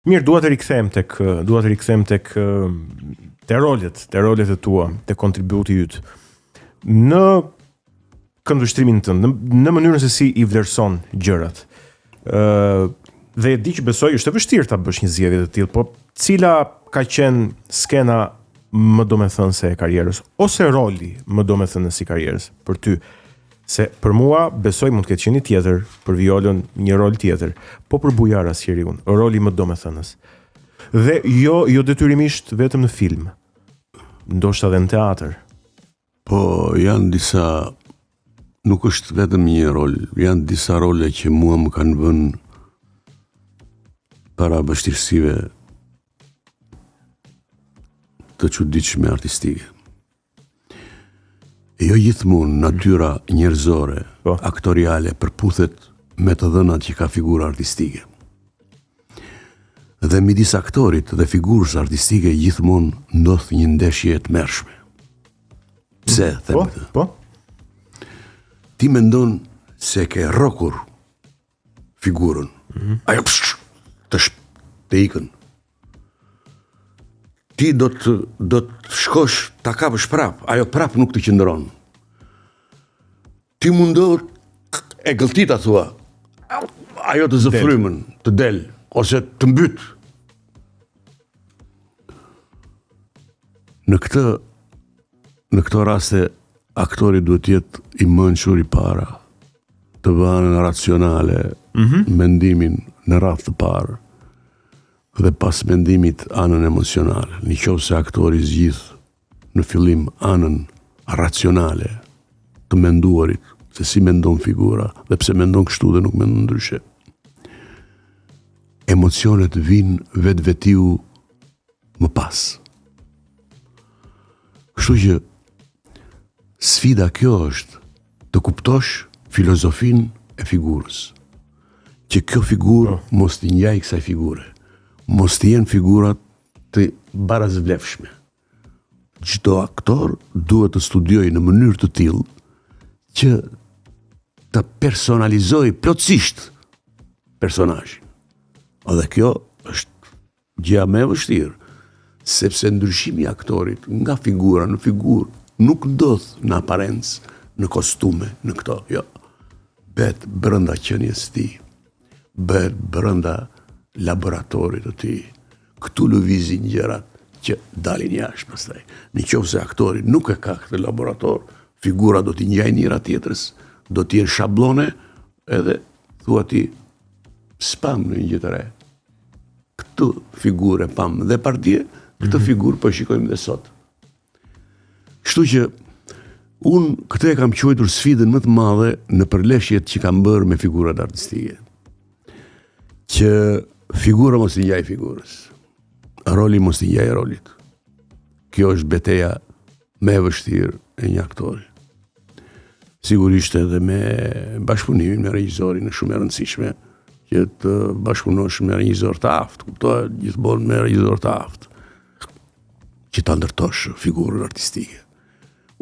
Mirë, dua të rikthehem tek dua të rikthehem tek te rolet, te rolet e tua, te kontributi yt. Në këndvështrimin tënd, në, në mënyrën se si i vlerëson gjërat. Ë dhe e di që besoj është e vështirë ta bësh një zgjedhje të tillë, po cila ka qenë skena më domethënëse e karrierës ose roli më domethënës i karrierës për ty? Se për mua besoj mund të ketë qenë një tjetër, për Violën një rol tjetër, po për Bujar Asqeriun, roli më domethënës. Dhe jo jo detyrimisht vetëm në film. Ndoshta edhe në teatër. Po janë disa nuk është vetëm një rol, janë disa role që mua më kanë vënë para vështirësive të çuditshme artistike. Jo gjithmonë natyra njerëzore, po. aktoriale, përputhet me të dhënat që ka figura artistike. Dhe midis aktorit dhe figurës artistike gjithmonë ndodh një ndeshje e tmerrshme. Pse, mm, them po, këtë? Po. Ti mendon se ke rrokur figurën. Mm -hmm. Ajo psh, të sh, të ikën. Ti do të do të shkosh ta kapësh prap, ajo prap nuk të qëndron. Ti mundohesh e gëlltit a thua. Ajo të zë frymën, të del ose të mbyt. Në këtë në këto raste aktori duhet të jetë i mençur i para, të vë anën racionale, mm -hmm. mendimin në radhë të parë dhe pas mendimit anën emocionale. Në qoftë se aktori zgjidh në fillim anën racionale të menduarit, se si mendon figura dhe pse mendon kështu dhe nuk mendon ndryshe. Emocionet vijnë vetvetiu më pas. Kështu që sfida kjo është të kuptosh filozofinë e figurës. Që kjo figurë po. mos t'i ngjajë kësaj figure. Mos të jenë figurat të barazvlefshme. Çdo aktor duhet të studiojë në mënyrë të tillë që të personalizojë plotësisht personazhin. Dhe kjo është Gjëja më e vështirë, sepse ndryshimi i aktorit nga figura në figurë nuk ndodh në aparencë, në kostume, në këto, jo. Bëhet brenda qenies së tij, bëhet brenda laboratorit të tij. Këtu lëvizin gjërat që dalin jashtë pastaj. Në qoftë se aktori nuk e ka këtë laborator, figura do t'i ngjajnë njëra tjetrës, do të jenë shabllone edhe thua ti s'pamë ndonjë gjë të re. Këtë figurë e pamë dhe pardje, këtë mm -hmm. figurë po e shikojmë dhe sot. Kështu që unë këtë e kam quajtur sfidën më të madhe në përleshjet që kam bërë me figurat artistike. Që figura mos i ngjajë figurës. Roli mos i ngjajë rolit. Kjo është beteja më e vështirë e një aktori. Sigurisht edhe me bashkëpunimin me regjisorin është shumë e rëndësishme që të bashkëpunosh me regjisor të aftë, kuptohet gjithmonë me regjisor të aftë që ta ndërtosh figurën artistike.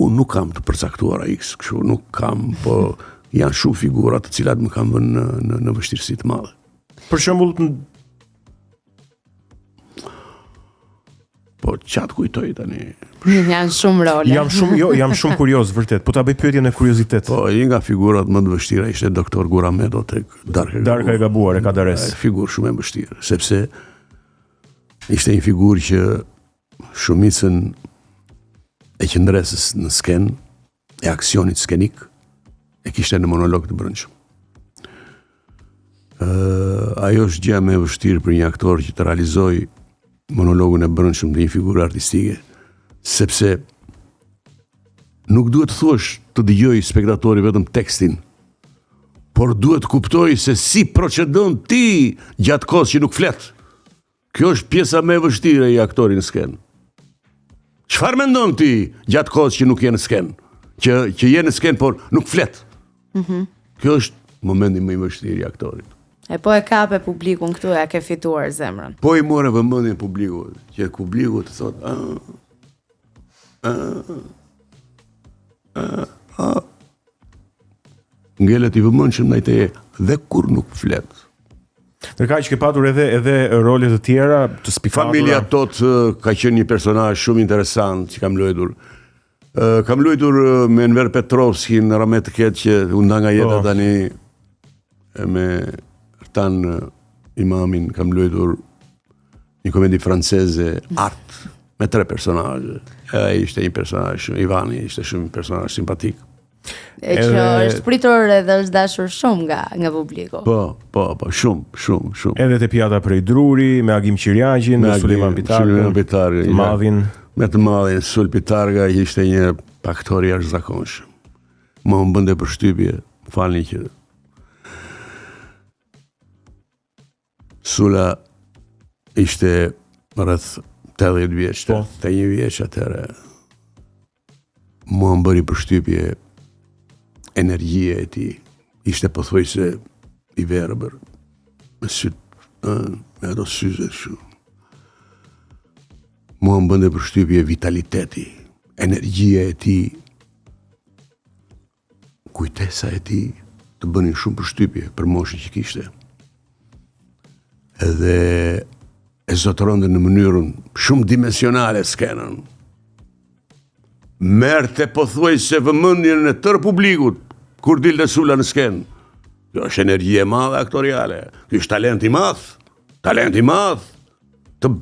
Unë nuk kam të përcaktuara X, kështu nuk kam, po janë shumë figura të cilat më kanë vënë në në, në vështirësi të madhe. Për shembull, Po ça të kujtoj tani? Janë shumë role. Jam shumë jo, jam shumë kurioz vërtet. Po ta bëj pyetjen me kuriozitet. Po, një nga figurat më të vështira ishte doktor Guramedo tek Darka. Darka e gabuar e Kadaresë. Figurë shumë e vështirë, sepse ishte një figurë që shumicën e qëndresës në skenë e aksionit skenik e kishte në monolog të brendshëm. Ë ajo është gjëja më e vështirë për një aktor që të realizojë monologun e brendshëm të një figure artistike, sepse nuk duhet të thuash të dëgjojë spektatori vetëm tekstin, por duhet të kuptojë se si procedon ti gjatë kohës që nuk flet. Kjo është pjesa më e vështirë e një aktori në skenë. Çfarë mendon ti gjatë kohës që nuk je në skenë? Që që je në skenë por nuk flet. Mm -hmm. Kjo është momenti më i vështirë i aktorit. E po e kape publikun këtu e ke fituar zemrën. Po i more vëmendjen publikut, që publiku të thotë, "Ah. Ah. Ah. Ah." Ngelet i vëmendshëm ndaj teje dhe kur nuk flet. Ndërkaq ke patur edhe edhe role të tjera të spikatura. Familja Tot ka qenë një personazh shumë interesant që kam luajtur. Kam luajtur me Enver Petrovskin, rahmet të ketë që u nda nga jeta po. tani e me Artan Imamin kam luajtur një komedi franceze art me tre personazhe. Ai ishte një personazh, Ivani ishte shumë një personazh simpatik. E që edhe... është pritur edhe është dashur shumë nga nga publiku. Po, po, po, shumë, shumë, shumë. Edhe te pjata prej druri me Agim Qiriaqin, me Sulejman Pitarkën, Sulejman Pitarkën, të madhin, me të madhin Sul Pitarka ishte një aktor i jashtëzakonshëm. Mua më bënte përshtypje, falni që Sula ishte rreth 80 vjeç, po. 81 vjeç atëherë. Mua më bëri përshtypje energjia e tij. Ishte pothuajse i verbër, me sytë, me ato syze kështu. Mua më bënte përshtypje vitaliteti, energjia e tij, Kujtesa e tij të bënin shumë përshtypje për moshën që kishte. Edhe e zotëronte në mënyrën shumë dimensionale skenën. Merrte pothuajse vëmendjen e tërë publikut kur dilte Sula në skenë. Kjo është energji e madhe aktoriale. Ky është talent i madh. Talent i madh. Të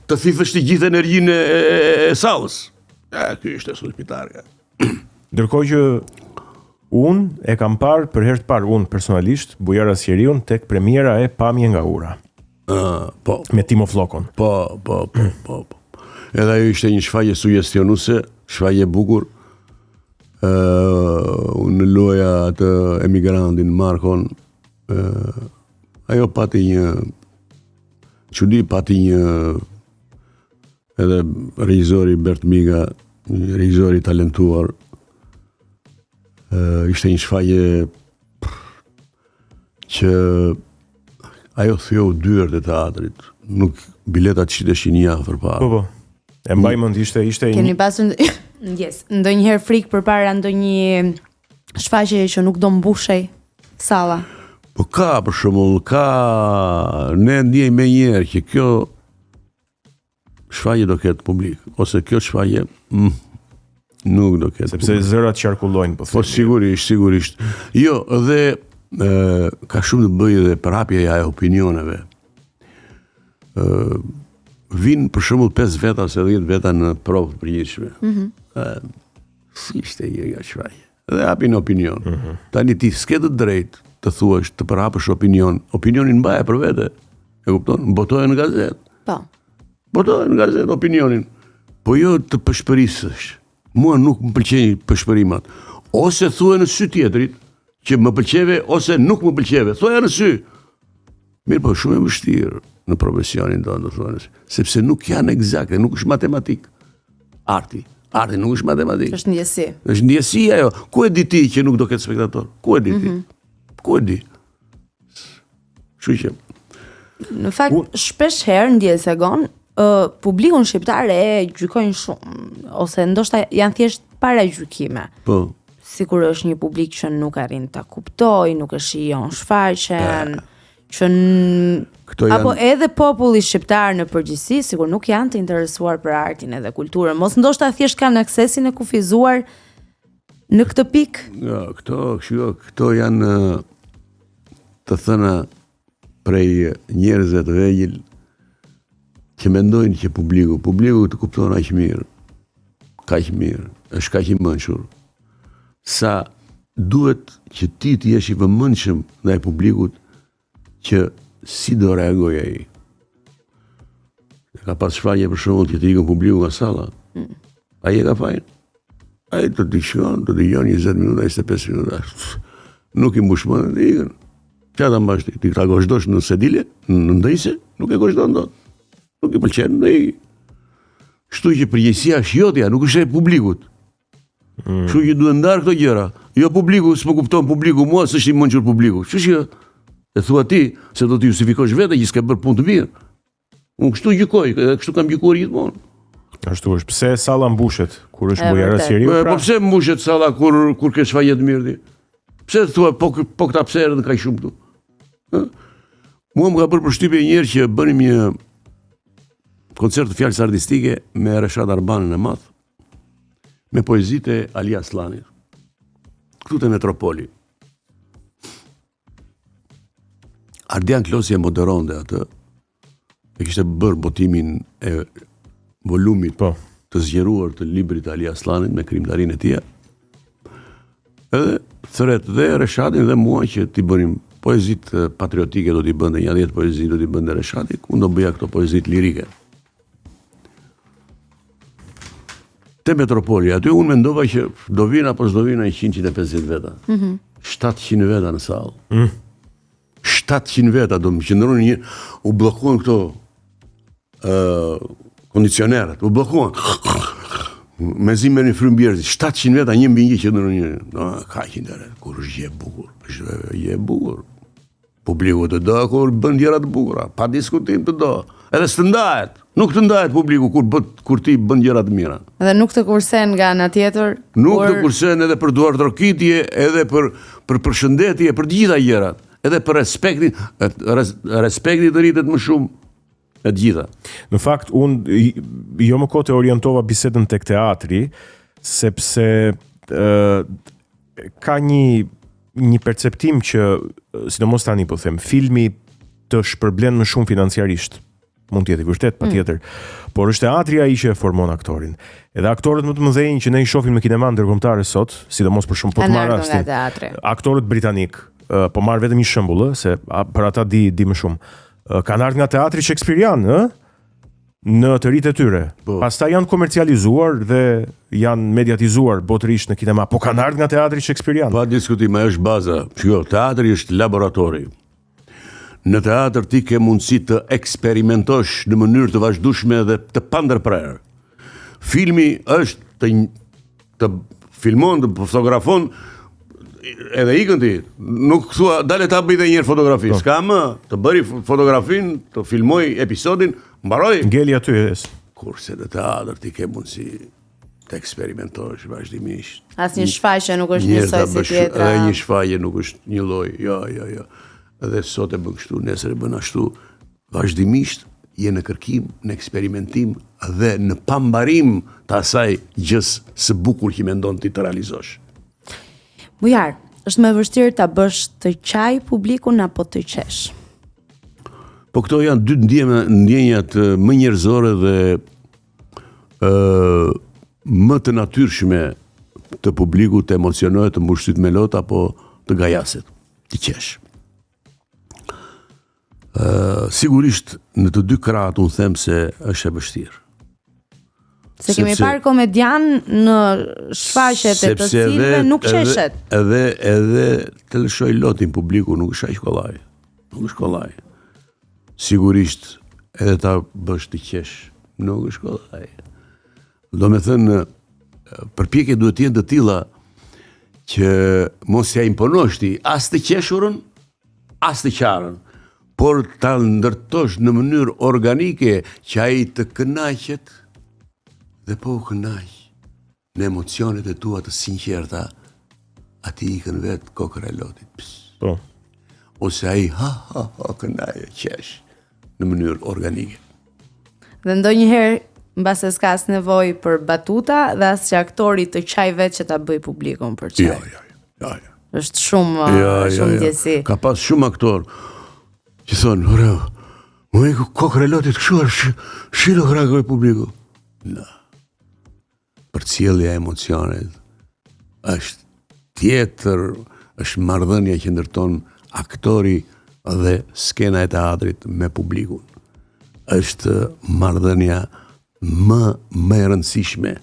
të thithësh të gjithë energjinë e, e, e, e sallës. Ja, ky ishte Sul Pitarka. Ndërkohë që unë e kam parë për herë të parë unë personalisht Bujar Asqeriun tek premiera e Pamje nga ura. Ë, uh, po. Me Timo Fllokon. Po, po, po, po, po. Edhe ajo ishte një shfaqje sugjestionuese, shfaqje e bukur. Ë, uh, unë luaja atë emigrantin Markon. Ë, uh, ajo pati një çudi, pati një Edhe regjizori Bert Miga, një regjizor i talentuar, ishte një shfaqje që ajo theu dyert e teatrit. Nuk biletat shiteshin një javë përpara. Po po. E mbaj mend ishte ishte një Keni pasur ndjes, ndonjëherë frikë përpara ndonjë shfaqjeje që nuk do mbushej salla. Po ka për shembull, ka ne ndjejmë menjëherë që kjo shfaqje do ketë publik ose kjo shfaqje mm, nuk do ketë sepse publik. zërat qarkullojnë po Po sigurisht, sigurisht. Jo, dhe e, ka shumë të bëjë dhe përhapja e opinioneve. Ë vijnë për shembull 5 veta ose 10 veta në provë të përgjithshme. Mm -hmm. Ë si ishte një nga shfaqje. Dhe hapin opinion. Mm -hmm. Tani ti s'ke të drejtë të thuash të përhapësh opinion. Opinionin mbaje për vete. E kupton? Botoje në gazetë. Po. Botoje në gazetë opinionin. Po jo të pëshpërisësh. Mua nuk më pëlqejnë pëshpërimat. Ose thuaje në sy tjetrit që më pëlqeve ose nuk më pëlqeve. Thuaje në sy. Mirëpo, shumë e vështirë në profesionin tonë, të thuash në sy. Sepse nuk janë ekzakte, nuk është matematikë. Arti. Arti nuk është matematikë. Është ndjesi. Është ndjesi ajo. Ku e di ti që nuk do ketë spektator? Ku e di ti? Mm -hmm. Ku e di? Kështu që Në fakt shpesh herë ndjesë Agon, uh, publikun shqiptar e gjykojnë shumë ose ndoshta janë thjesht paragjykime. Po. Sikur është një publik që nuk arrin ta kuptojë, nuk e shijon shfaqjen, që Këto janë... apo edhe populli shqiptar në përgjithësi sikur nuk janë të interesuar për artin edhe kulturën. Mos ndoshta thjesht kanë aksesin e kufizuar në këtë pikë. Jo, këto, kështu, këto janë të thëna prej njerëzve të vegjël që mendojnë që publiku, publiku të kupton aq mirë, kaq mirë, është kaq i mençur, sa duhet që ti të jesh i vëmendshëm ndaj publikut që si do reagojë ai. Ka pas shfaqje për shembull që të ikën publiku nga salla. Mm. Ai e ka fajin. Ai të dëgjon, të dëgjon 20 minuta, 25 minuta. Nuk i mbush mendjen dhe ikën. Ça ta mbash ti? Ti ta gozhdosh në sedilje, në ndenjëse, nuk e gozhdon dot. Nuk i pëlqen, dhe ikën. Kështu që përgjegjësia është jotja, nuk është e publikut. Mm. Kështu që duhen ndarë këto gjëra. Jo publiku, s'më kupton publiku mua, s'është i mençur publiku. Kështu që e thua ti se do të justifikosh veten që s'ke bërë punë të mirë. Unë kështu gjykoj, edhe kështu kam gjykuar gjithmonë. Ashtu është. Pse salla mbushet kur është Bujar Asqeriu? Po, pra? Po pse mbushet salla kur kur ke shfaqje të mirë ti? Pse thua po po këta pse erdhën kaq shumë këtu? Ë? Mua më ka bërë përshtypje një herë që bënim një koncert të fjalës artistike me Reshat Arbanën e madh, me poezitë e Ali Asllanit. Këtu te Metropoli. Ardian Klosi e moderonte atë. E kishte bërë botimin e volumit po. të zgjeruar të librit të Ali Asllanit me krijimtarinë e tij. Edhe thërret dhe Reshatin dhe mua që t'i bënim poezitë patriotike do t'i bënte nja 10 poezi do t'i bënte Reshati, unë do bëja këto poezitë lirike. Te Metropoli, aty unë mendova që do vinë apo s'do vinë 100-150 veta. Mm -hmm. 700 veta në sallë. Mm. 700 veta do më qëndronin një, u bllokuan këto uh, kondicionerët, u bllokuan. Mezi merrnin frymë njerëzit, 700 veta një mbi një qëndronin një. No, kaq interes, kur është gjë e bukur, është gjë e bukur. Publiku të do kur bën gjëra të bukura, pa diskutim të do. Edhe s'të ndahet. Nuk të ndahet publiku kur bët kur ti bën gjëra të mira. Dhe nuk të kursen nga ana tjetër. Nuk të kursen edhe për duartrokitje, edhe për për përshëndetje, për të gjitha gjërat, edhe për respektin, res, respekti të rritet më shumë e të gjitha. Në fakt unë jo më kot e orientova bisedën tek teatri, sepse ë ka një një perceptim që sidomos tani po them, filmi të shpërblen më shumë financiarisht. Mund të jetë i vërtetë patjetër. Mm. Por është teatri ai që e formon aktorin. Edhe aktorët më të mëdhenj që ne i shohim në kinema ndërkombëtare sot, sidomos për shumë po të marr rastin. Aktorët britanikë, po marr vetëm një shembull, ë, se për ata di di më shumë. Kanë ardhur nga teatri Shekspirian, ë? Në të ritë e tyre. Po. Pastaj janë komercializuar dhe janë mediatizuar botërisht në kinema, po kanë ardhur nga teatri Shekspirian. Pa diskutim, ajo është baza. Shiko, teatri është laboratori. Në teatër ti ke mundësi të eksperimentosh në mënyrë të vazhdueshme dhe të pandërprerë. Filmi është të të filmon, të fotografon edhe ikën ti. Nuk thua, dale ta bëj edhe një herë fotografi. Po. S'ka më, të bëri fotografinë, të filmoi episodin, mbaroi. Ngeli aty es. Kurse në teatër ti ke mundësi të eksperimentosh vazhdimisht. Asnjë shfaqje nuk është njësoj si tjetra. Edhe një shfaqje nuk është një lloj. Jo, jo, jo. Edhe sot e bën kështu, nesër e bën ashtu. Vazhdimisht je në kërkim, në eksperimentim dhe në pambarim të asaj gjësë së bukur që mendon ti të realizosh. Bujar, është më e vështirë ta bësh të qajë publikun apo të qesh? Po këto janë dy ndjeme, ndjenjat më njerëzore dhe ë më të natyrshme të publikut të emocionohet, të mbush sytë me lot apo të gajaset, të qesh. Ë sigurisht në të dy krahët unë them se është e vështirë. Se kemi parë komedian në shfaqjet e të cilëve nuk qeshet. Edhe edhe të lëshojë lotin publiku nuk është aq kollaj. Nuk është kollaj. Sigurisht edhe ta bësh të qesh nuk është kollaj. Domethënë përpjekjet duhet të jenë të tilla që mos ia imponosh ti as të qeshurën, as të qarën, por ta ndërtosh në mënyrë organike që ai të kënaqet dhe po u kënaq në emocionet e tua të sinqerta, atij i ikën vetë kokra e lotit. Pss. Po. Ose ai ha ha ha kënaqet qesh në mënyrë organike. Dhe ndonjëherë mbase s'ka as nevojë për batuta dhe as që aktori të qajë vetë që ta bëjë publikun për qaj. Jo, jo, jo, jo. Është shumë jo, jo, shumë jo. ndjesi. Ka pas shumë aktorë që thonë, "Ore, më iku kokra e lotit kështu, shi, shi nuk reagoi publiku." Na. Përcjellja e emocionit është tjetër, është marrëdhënia që ndërton aktori dhe skena e teatrit me publikun. Është marrëdhënia më më e rëndësishme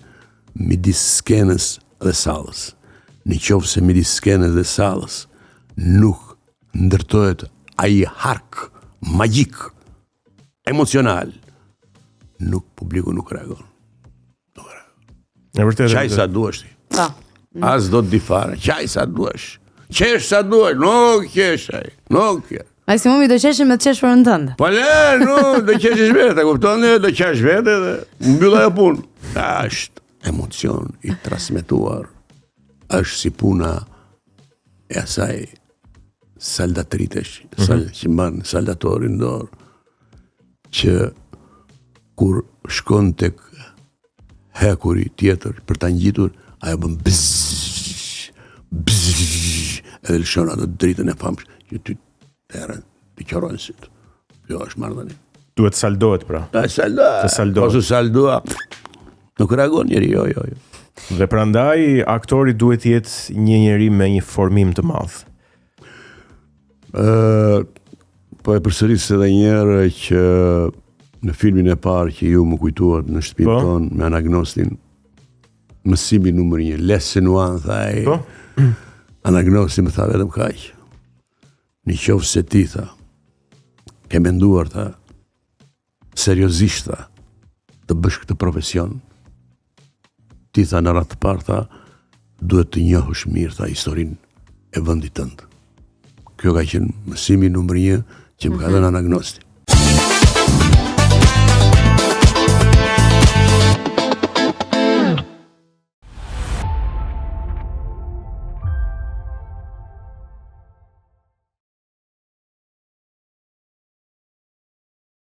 midis skenës dhe sallës. Në qoftë se midis skenës dhe sallës nuk ndërtohet ai hark magjik emocional, nuk publiku nuk reagon. Nuk reagon. E vërtetë. Qaj sa duash ti. Po. As do të di fare, qaj sa duash. Qesh sa duash, nuk qesh ai. Nuk qesh. Maksimumi do qeshin me të qeshurën tënde. Po le, nuk, do qeshësh vetë, e kupton, do qash vetë dhe mbyll ajo punë. Është emocion i transmetuar. Është si puna e asaj. saldatritesh, mm -hmm. sal, që mban saldatorin në dorë, që kur shkon tek hekuri tjetër për ta ngjitur, ajo bën bzz, bzz, edhe lëshon atë dritën e famshme, që ty të erën, të qorron sytë. Kjo është marrëdhënie. Duhet saldohet pra. Të saldohet. Të saldohet. Po s'u saldua. Nuk reagon njeri, jo, jo, jo. Dhe prandaj aktori duhet të jetë një njeri me një formim të madh. Ë po e përsëris edhe një herë që në filmin e parë që ju më kujtuat në shtëpinë po? tonë me Anagnostin, mësimi numër 1, lesson one, tha ai. Po? Anagnosti më tha vetëm kaq. Në qoftë se ti, tha, ke menduar, tha, seriozisht, tha, të bësh këtë profesion, ti, tha, në radhë të parë, tha, duhet të njohësh mirë, tha, historinë e vendit tënd. Kjo ka qenë mësimi numër një që më ka dhënë mhm. Anagnosti.